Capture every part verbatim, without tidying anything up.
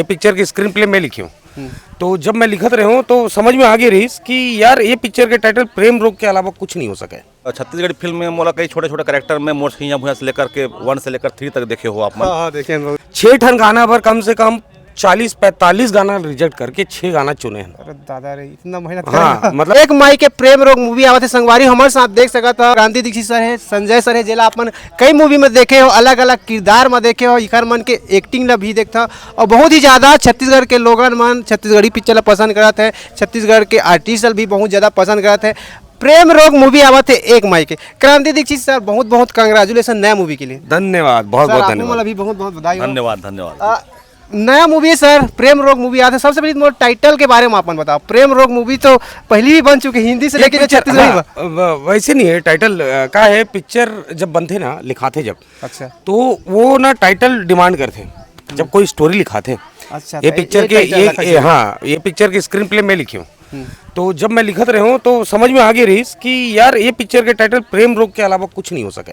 ये पिक्चर के screen play मैं लिखे हूँ। तो जब मैं लिखत रहे हूँ तो समझ में आ गई रहीस कि यार ये पिक्चर के टाइटल प्रेम रोग के अलावा कुछ नहीं हो सके। छत्तीसगढ़ी फिल्म में मोला कई छोटे-छोटे कैरेक्टर में मोर सैंया भुइयां से लेकर के वन से लेकर थ्री तक देखे हो आप मन। हाँ, हाँ, देखे हैं बहुत। छः ठन गाना पर कम से कम चालीस पैंतालीस गाना रिजेक्ट करके छः गाना चुने हैं। अरे दादा रे, इतना मेहनत हाँ, करना। मतलब एक मई के प्रेम रोग मूवी आवत है संगवारी, हमारे साथ देख सकत हो क्रांति दीक्षित सर है, संजय सर है, जेला अपन कई मूवी में देखे हो, अलग-अलग किरदार में देखे हो, इखर मन के एक्टिंग ला भी देखता और बहुत ही ज्यादा छत्तीसगढ़ के लोगन मन छत्तीसगढ़ी पिक्चर ला पसंद करत है, छत्तीसगढ़ के आर्टिस्ट ला भी बहुत ज्यादा पसंद करत है। प्रेम रोग मूवी आवत है एक मई के। क्रांति दीक्षित सर, बहुत बहुत कंग्रेचुलेशन नया मूवी के लिए। धन्यवाद, बहुत सर, बहुत आप धन्यवाद। मन ला भी बहुत बहुत बधाई हो। धन्यवाद, धन्यवाद। आ, नया मूवी सर, प्रेम रोग मूवी आते, सबसे पहले मोर टाइटल के बारे में आपन बताओ। प्रेम रोग मूवी तो पहले भी बन चुके, हिंदी से ये लेके पिक्चर, छत्तीसगढ़ी हाँ, बा। व-, वैसे नहीं है टाइटल, अ, का है, पिक्चर जब बनथे ना, लिखाथे जब, अच्छा। तो वो ना टाइटल डिमांड करथे, जब कोई स्टोरी लिखाथे। अच्छा, ये तो पिक्चर ये के टाइटल ये, रखा ये, जाए। हाँ, ये पिक्चर के स्क्रीन प्ले मैं लिखे हूँ। हम्म। तो जब मैं लिखत रहे हूँ तो समझ में आ गई रहीस कि यार ये पिक्चर के टाइटल प्रेम रोग के अलावा कुछ नहीं हो सके।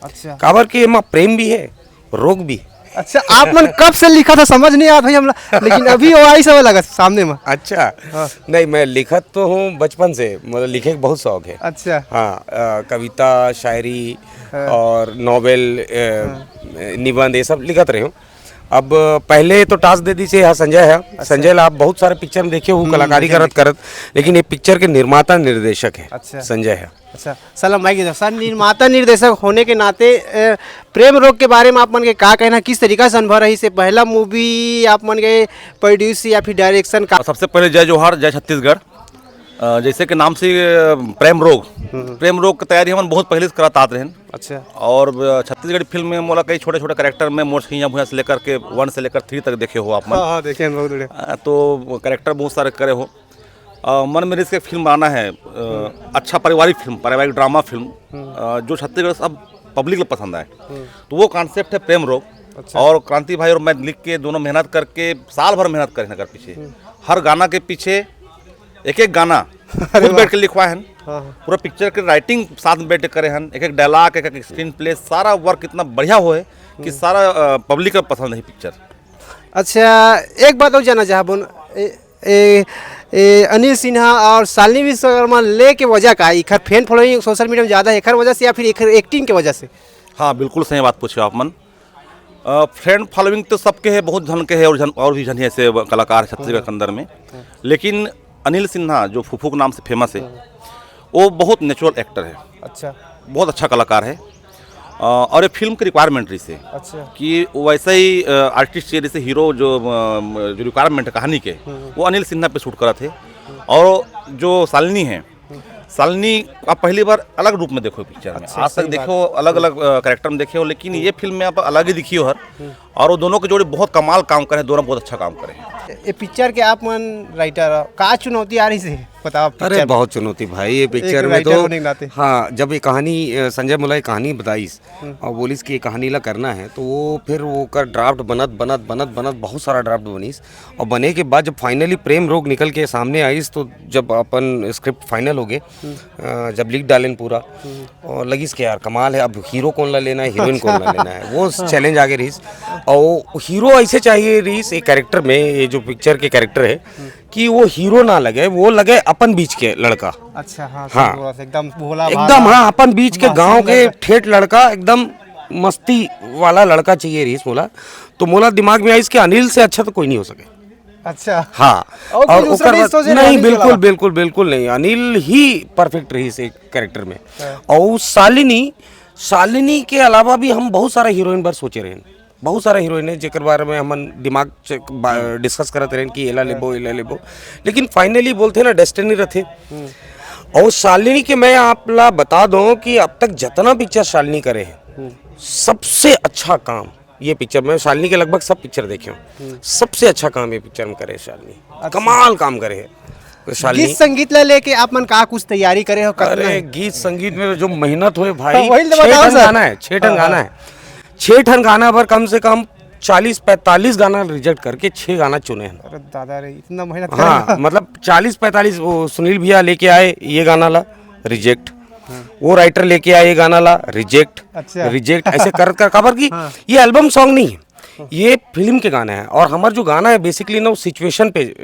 अच्छा। काबर के एमा प्रेम भी है, रोग भी। अच्छा, आप मन कब से लिखा था, समझ नहीं आया भाई हमला, लेकिन अभी वो आई सब लगा सामने में। अच्छा। हाँ। नहीं, मैं लिखत तो हूँ बचपन से, मतलब लिखे के बहुत शौक है। अच्छा। हाँ, अ, कविता, शायरी हाँ। और नॉवेल, अ, हाँ। निबंध, ये सब लिखत रहे हूँ। अब पहले तो टास्क दे दी से, हाँ, संजय है। अच्छा। संजय ला आप बहुत सारे पिक्चर में देखे हो, हम्म, कलाकारी देखे, करत देखे। करत, लेकिन ये पिक्चर के निर्माता निर्देशक है, अच्छा। संजय है। अच्छा, सलाम भाई के सर, निर्माता निर्देशक होने के नाते, अ, प्रेम रोग के बारे में आप मन के का कहना, किस तरीका से अनुभव रही से पहला मूवी आप मन के प्रोड्यूस या फिर डायरेक्शन का? सबसे पहले जय जोहार, जय छत्तीसगढ़। अ, जैसे कि नाम से, अ, प्रेम रोग, हम्म। प्रेम रोग की तैयारी हमन बहुत पहले से करत आत रहन। अच्छा। और, अ, छत्तीसगढ़ी फिल्म में मोला कई छोटे-छोटे कैरेक्टर में मोर सैंया भुइयां से लेकर के वन से लेकर थ्री तक देखे हो आप मन। हाँ, हाँ, देखे हैं, बहुत बढ़िया। अ, तो वो कैरेक्टर बहुत सारे करे हो। अ, मन में रिस्क एक फिल्म बनाना है, अ, हम्म। अच्छा पारिवारिक फिल्म, पारिवारिक ड्रामा फिल्म, हम्म। अ, जो छत्तीसगढ़ सब पब्लिक ला पसंद आए। हम्म। तो वो कॉन्सेप्ट है प्रेम रोग। अच्छा। और क्रांति भाई और मैं लिख के दोनों मेहनत करके साल भर मेहनत करे हैं एकर पीछे। हम्म। हर गाना के पीछे एक एक गाना अरे खुद वाह। बैठ के लिखवाए हैं। हाँ, हाँ। पूरा पिक्चर के राइटिंग साथ में बैठ के करे हैं, एक एक डायलॉग, एक एक स्क्रीन प्ले, सारा वर्क इतना बढ़िया हो है कि हम्म। सारा, अ, पब्लिक का पसंद है पिक्चर। अच्छा, एक बात और जानना चाहबो न, ए, ए, ए, अनिल सिन्हा और शालिनी विश्वकर्मा लेके वजह का है? एकर फैन फॉलोइंग सोशल मीडिया में ज्यादा है, एकर वजह से या फिर एकर एक्टिंग के वजह से? हाँ, बिल्कुल सही बात पूछे आप मन। अ, फैन फॉलोइंग तो सबके है, बहुत झन के है और झन, और भी झन है ऐसे कलाकार छत्तीसगढ़ के अंदर में। लेकिन अनिल सिन्हा जो फूफू के नाम से फेमस है, वो बहुत नेचुरल एक्टर है। अच्छा। बहुत अच्छा कलाकार है। अ, और ये फिल्म की रिक्वायरमेंट रही से अच्छा। कि वो वैसे ही, अ, आर्टिस्ट चाहिए, जैसे हीरो जो, अ, जो रिक्वायरमेंट है कहानी के, हम्म। वो अनिल सिन्हा पे शूट करत है। और जो शालिनी है, शालिनी आप पहली बार अलग रूप में देखो पिक्चर में। अच्छा, आज तक सही बात। देखो, अलग-अलग, अ, कैरेक्टर में देखे हो, लेकिन ये फिल्म में आप अलग ही दिखी हो हर। हम्म। और वो दोनों के जोड़ी बहुत कमाल काम करे हैं, दोनों बहुत अच्छा काम करे हैं। ये पिक्चर के आप मन राइटर हो, का चुनौती आ रही से बताओ अरे, पिक्चर में? बहुत चुनौती भाई, ये एक पिक्चर में राइटर तो होने के नाते। हाँ, जब ये कहानी, अ, संजय मुला ये कहानी बताइस हम्म। और बोलिस कि ये कहानी ला करना है, तो वो फिर वो कर ड्राफ्ट बनत, बनत, बनत, बनत बहुत सारा ड्राफ्ट बनिस। और बने के बाद जब फाइनली प्रेम रोग निकल के सामने आइस, तो जब अपन स्क्रिप्ट फाइनल हो गए, हम्म। अ, जब लिख डालेन पूरा, हम्म। और लगिस कि यार कमाल है, अब हीरो कौन ला लेना है, हीरोइन कौन ला लेना है, वो हाँ। चैलेंज आगे रहीस। और वो हीरो ऐसे चाहिए रहीस एक कैरेक्टर में, ये जो पिक्चर के कैरेक्टर है, हम्म। कि वो हीरो ना लगे, वो लगे अपन बीच के लड़का। अच्छा, हाँ, सही हाँ। बोला, एकदम भोला एकदम, भाला। हाँ, अपन बीच के मासूम गांव के लड़का। ठेठ लड़का, एकदम मस्ती वाला लड़का चाहिए रहीस मोला। तो मोला दिमाग में आइस कि अनिल से अच्छा तो कोई नहीं हो सके। अच्छा। हाँ। और कोई और दूसरा ओकर नहीं बाद, सोचे नहीं, अनिल के बिल्कुल, अलावा? बिल्कुल, बिल्कुल नहीं। अनिल ही परफेक्ट रहीस एक कैरेक्टर में। हाँ। और शालिनी, शालिनी के अलावा भी हम बहुत सारा हीरोइन बर सोचे रहेन, बहुत सारा हीरोइन है जेकर बारे में हमन दिमाग च-, बा-, डिस्कस करत रहेन कि एला लेबो, एला लेबो, लेकिन फाइनली बोलथे ना, डेस्टिनी रथे। हम्म। और शालिनी के मैं आप ला बता दूं कि अब तक जितना पिक्चर शालिनी करे है, हम्म। सबसे अच्छा काम ये पिक्चर, मैं शालिनी के लगभग सब पिक्चर देखे हूँ, हम्म। सबसे अच्छा काम ये पिक्चर में करे शालिनी, अच्छा। कमाल काम करे है। तो शालिनी गीत संगीत ला लेके आप मन का कुछ तैयारी करे हो, कतना अरे, है? गीत संगीत में तो जो मेहनत होए भाई, हाँ, वही तो छह बताओ ठन सर। गाना है, छह ठन हाँ, गाना हाँ। है। छह ठन गाना पर कम से कम चालीस पैंतालीस गाना रिजेक्ट करके छह गाना चुने हैं। अरे दादा रे, इतना मेहनत हाँ, करना। मतलब चालीस पैंतालीस वो सुनील भैया लेके आए ये गाना ला, रिजेक्ट। हाँ। वो राइटर लेके आए ये गाना ला, रिजेक्ट, अच्छा। रिजेक्ट, ऐसे कर, कर, काबर की हाँ। ये एल्बम सॉन्ग नहीं है, ये फिल्म के गाना है, और हमार जो गाना है, बेसिकली ना, वो सिचुएशन पे अ,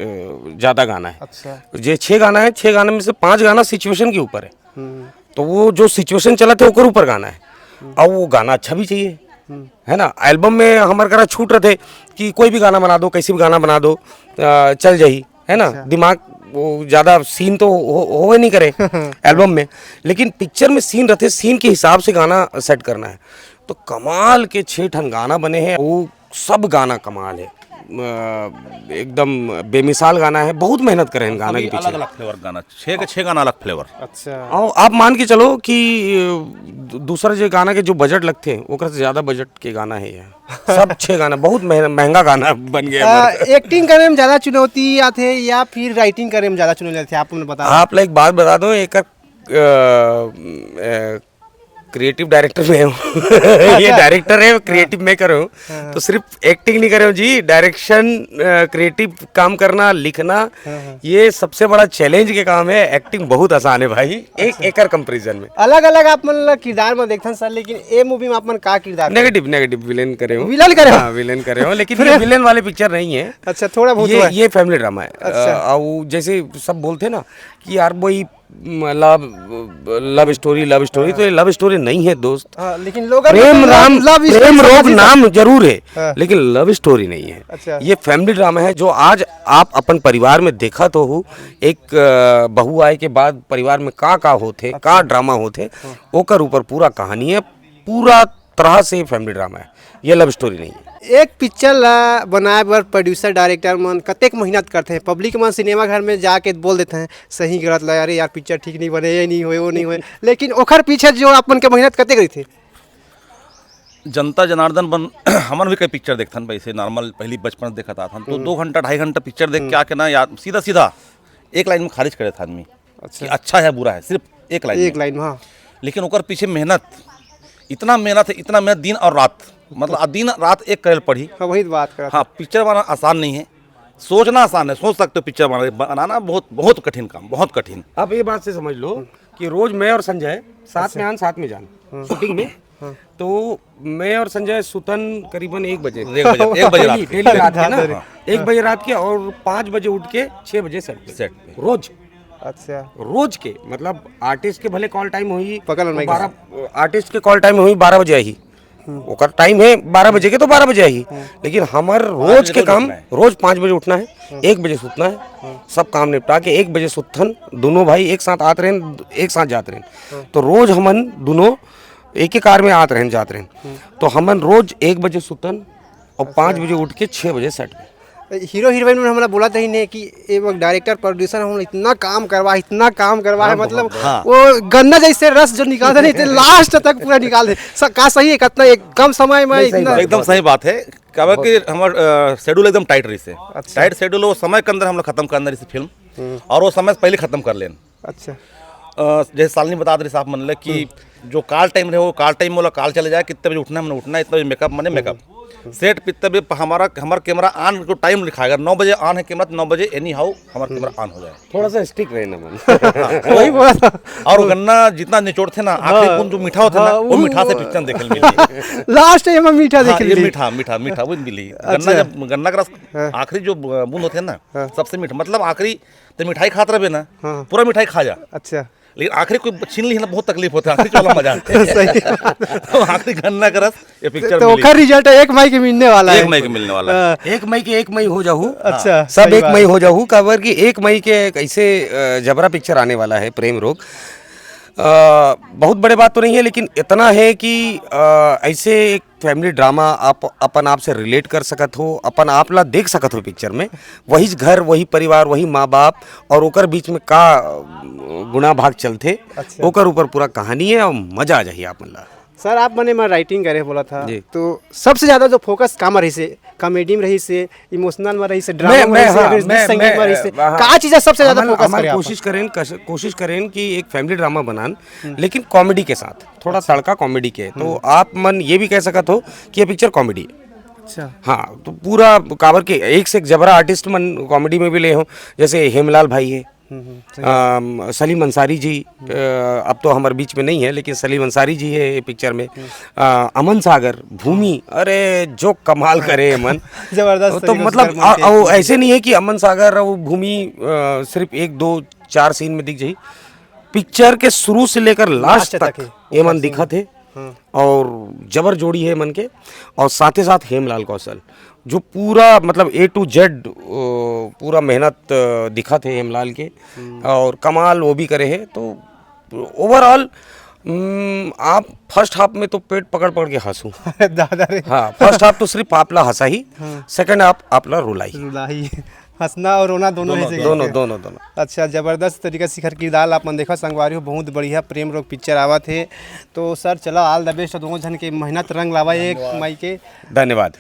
ज्यादा गाना है। अच्छा। ये छह गाना है, छह गाने में से पांच गाना सिचुएशन के ऊपर है। हम्म। तो वो जो सिचुएशन चलत हे, ओकर ऊपर गाना है। हम्म। और वो गाना अच्छा भी चाहिए, हम्म। है ना? एल्बम में हमार करा छूट रहे थे कि कोई भी गाना बना दो, कैसे भी गाना बना दो, अ, चल जाही, है ना? अच्छा। दिमाग वो ज्यादा सीन तो हो, होवे नहीं करे एल्बम में, लेकिन पिक्चर में सीन रहते, सीन के हिसाब से गाना सेट करना है। तो कमाल के छह ठन गाना बने हैं, वो सब गाना कमाल है, अ, एकदम बेमिसाल गाना है। बहुत मेहनत करे हैं गाना के पीछे। अलग अलग फ्लेवर गाना, छह के छह गाना अलग फ्लेवर। अच्छा। और आप मान के चलो कि अ, दू- दूसरा जो गाना के जो बजट लगते हैं, ओकर से ज्यादा बजट के गाना है ये। सब छह गाना, बहुत महंगा, महंगा गाना बन गया हमारा। एक्टिंग करे में ज्यादा चुनौती आथे या फिर राइटिंग करे में ज्यादा चुनौती आथे, आप मन बताओ। आप ला एक बात बता दो, एक क्रिएटिव डायरेक्टर मैं हूँ। ये डायरेक्टर है, क्रिएटिव मेकर हूँ। हाँ। तो सिर्फ एक्टिंग नहीं करे हूँ जी, डायरेक्शन, क्रिएटिव काम करना, लिखना, हाँ, हाँ। ये सबसे बड़ा चैलेंज के काम है। एक्टिंग बहुत आसान है भाई, एक एकर कंपैरिजन में। अलग अलग आप मन ला किरदार में देखथन सर, लेकिन ए मूवी में आप मन का किरदार करे? नेगेटिव, नेगेटिव विलेन करे हो। विलेन करे हो? हाँ, विलेन करे हो, लेकिन ये विलेन वाले पिक्चर नहीं है। अच्छा, थोड़ा बहुत ये, हुआ है। ये फैमिली ड्रामा है। अच्छा। अ, और जैसे सब बोलते हैं ना कि यार वही लव, लव स्टोरी, लव स्टोरी, तो ये लव स्टोरी नहीं है दोस्त। हाँ, लेकिन लोगन प्रेम मतलब राम, लव स्टोरी प्रेम रोग समझ ही नाम जरूर है, हाँ। लेकिन लव स्टोरी नहीं है। अच्छा। ये फैमिली ड्रामा है, जो आज आप अपन परिवार में देखा तो हो, एक अ, बहू आए के बाद परिवार में का का होथे, का ड्रामा होथे, ओकर ऊपर पूरा कहानी है, पूरा तरह से फैमिली ड्रामा है, ये लव स्टोरी नहीं है। एक पिक्चर ला बनाए बर प्रोड्यूसर डायरेक्टर मन कतेक मेहनत करथे, पब्लिक मन सिनेमा घर में जाके बोल देथे सही गलत ला, अरे यार पिक्चर ठीक नहीं बने, ये नहीं होए, वो नहीं होए, लेकिन ओखर पीछे जो आप मन के मेहनत कतेक रहिथे? जनता जनार्दन बन हमन भी कई पिक्चर देखथन, वैसे नॉर्मल पहली बचपन से देखत आथन, तो दो घंटा ढाई घंटा पिक्चर देख के आके ना यार सीधा सीधा एक लाइन में खारिज करे था आदमी कि अच्छा है बुरा है, सिर्फ एक लाइन एक में। लाइन में, हाँ। लेकिन ओकर पीछे मेहनत, इतना मेहनत है, इतना मेहनत दिन और रात, मतलब आ दिन रात एक करे पड़ी। हाँ, वही बात करत हाँ, पिक्चर बनाना आसान नहीं है, सोचना आसान है, सोच सकते हो पिक्चर बनाना, बनाना बहुत बहुत कठिन काम, बहुत कठिन। आप ये बात से समझ लो कि रोज मैं और संजय साथ में आन, साथ में जान शूटिंग में, तो मैं और संजय सुतन करीबन एक बजे। एक बजे, एक बजे रात डेली, के। डेली रात के ना, हाँ। एक बजे रात के, और पाँच बजे उठ के छह बजे सेट पे। सेट पे। रोज। अच्छा। रोज के, मतलब आर्टिस्ट के भले कॉल टाइम होही पकड़ लेना। बारह, आर्टिस्ट के कॉल टाइम होही बारह बजे आही, ओकर टाइम है बारह बजे के, तो बारह बजे आही। लेकिन हमार रोज बजे के रोज काम उठना है। रोज पाँच बजे उठना है, एक बजे सुतना है, सब काम निपटा के एक बजे सुतथन। दोनों भाई एक साथ आत रहेन, एक साथ जात रहेन। तो रोज हमन दोनों एक ही कार में आत रहेन, जात रहेन। तो हमन रोज एक बजे सुतन और पाँच बजे उठ के छह बजे सेट पे। हीरो हीरोइन में हमला बोलत रहिन हे कि ए वो डायरेक्टर प्रोड्यूसर हमला इतना काम करवा, इतना काम करवा है, हाँ, मतलब बहुत। हाँ। वो गन्ना जैसे रस जो निकाल दे, लास्ट तक पूरा निकाल दे। स-, का सही है, कितना एक कम समय में नहीं, सही इतना बात है। एकदम सही बात है। काबर कि हमर, अ, शेड्यूल एकदम टाइट रहिस हे। अच्छा। टाइट शेड्यूल, वो समय के अंदर हमला खत्म करना रहिस हे फिल्म, और वो समय से पहले खत्म कर लेन। अच्छा। अ, जैसे सालनी बतात रहिस आप मन ले कि जो कॉल टाइम रहे, वो कॉल टाइम वाला कॉल चले जाए, कितने बजे उठना है, मैंने उठना है, इतना बजे मेकअप, माने मेकअप। सेट पे तब ये हमारा, हमारा कैमरा ऑन को टाइम लिखा है, अगर नौ बजे ऑन है कैमरा, तो नौ बजे एनी हाउ हमारा कैमरा ऑन हो जाए। थोड़ा सा स्ट्रिक्ट रहे ना मन। हाँ, वही बोला था। और गन्ना जितना निचोड़ते ना, आखिरी हाँ। बूंद जो मीठा होता है ना, हाँ, वो वो मीठा से पिक्चर देखने मिली। लास्ट टाइम हम मीठा हाँ, देख ये ली। मीठा, मीठा, मीठा, वो मिली। गन्ना अच्छा। जब, गन्ना का रस हाँ। आखिरी जो बूंद होते हैं ना, हाँ। सबसे मीठा, मतलब आखिरी तो मिठाई खात रहे ना, हाँ। पूरा मिठाई खा जा। अच्छा। लेकिन आखिरी कोई छीन ली ना, बहुत तकलीफ होता है, आखिरी वाला मजा आता है। सही। तो आखिरी गन्ना का रस, ये पिक्चर तो मिली। ओकर रिजल्ट एक मई के मिलने वाला एक है। मई के मिलने वाला है। हाँ। एक मई के एक मई हो जाहू। अच्छा, सब सही एक बात मई है। हो जाहू, काबर कि एक मई के एक ऐसे, अ, जबरा पिक्चर आने वाला है, प्रेम रोग। अ, बहुत बड़े बात तो नहीं है, लेकिन इतना है कि, अ, ऐसे एक फैमिली ड्रामा आप अपन आप से रिलेट कर सकत हो, अपन आप ला देख सकत हो पिक्चर में, वही घर, वही परिवार, वही माँ बाप, और ओकर बीच में का, अ, गुणा भाग चलथे, अच्छा। ओकर ऊपर पूरा कहानी है और मजा आ जाही आप मन ला। सर, आप मने में राइटिंग करे बोला था, जी। तो सबसे ज्यादा जो फोकस का में रहिस हे, कॉमेडी में रहिस हे, इमोशनल में रहिस हे, ड्रामा मैं, में मैं, रहिस हे, हाँ, या फिर मैं, संगीत में मैं, रहिस हे, हाँ। का चीज है सबसे ज्यादा हमर, फोकस हमर करे आप? कोशिश करेन, कश-, कोशिश करेन कि एक फैमिली ड्रामा बनान, हम्म। लेकिन कॉमेडी के साथ, थोड़ा अच्छा। तड़का कॉमेडी के। तो हम्म। आप मन ये भी कह सकत हो कि ये पिक्चर कॉमेडी है। अच्छा। हाँ, तो पूरा काबर के एक से एक जबरा आर्टिस्ट मन कॉमेडी में भी ले हो, जैसे हेमलाल भाई है, हम्म, हम्म, सही। अम, सलीम अंसारी जी, अ, अब तो हमर बीच में नहीं है, लेकिन सलीम अंसारी जी है ये पिक्चर में। अ, अमन सागर, भूमि, अरे जो कमाल करे एमन। जबरदस्त तो तरीके से मतलब, कर मन आ, के। आ, वो ऐसे नहीं है कि अमन सागर और भूमि, अ, सिर्फ एक, दो, चार सीन में दिख जाही। पिक्चर के शुरू से लेकर लास्ट लास्ट तक तक ही। एमन अच्छा, दिखत हे। हाँ। और जबर जोड़ी है एमन के। और साथे साथ हेमलाल कौशल, जो पूरा मतलब A to Z, अ, पूरा मेहनत, अ, दिखत हे हेमलाल के। हम्म। और कमाल वो भी करे हे। तो ओवरऑल, हम्म, आप फर्स्ट हाफ में तो पेट पकड़ पकड़ के हंसू। दादा रे। हाँ, फर्स्ट हाफ तो सिर्फ आप ला हंसा ही, हाँ। सेकंड हाफ आप ला रुलाई। रुलाई। हंसना और रोना दोनों दोनों, है जगह दोनों, पे। दोनों, दोनों। अच्छा, जबरदस्त तरीका से शिखर किरदार ला अपन देखा संगवारी हो, बहुत बढ़िया प्रेम रोग पिक्चर आवत हे। तो सर, चला, ऑल द बेस्ट, दोनों झन के मेहनत रंग लावा एक धन्यवाद। माई के। धन्यवाद।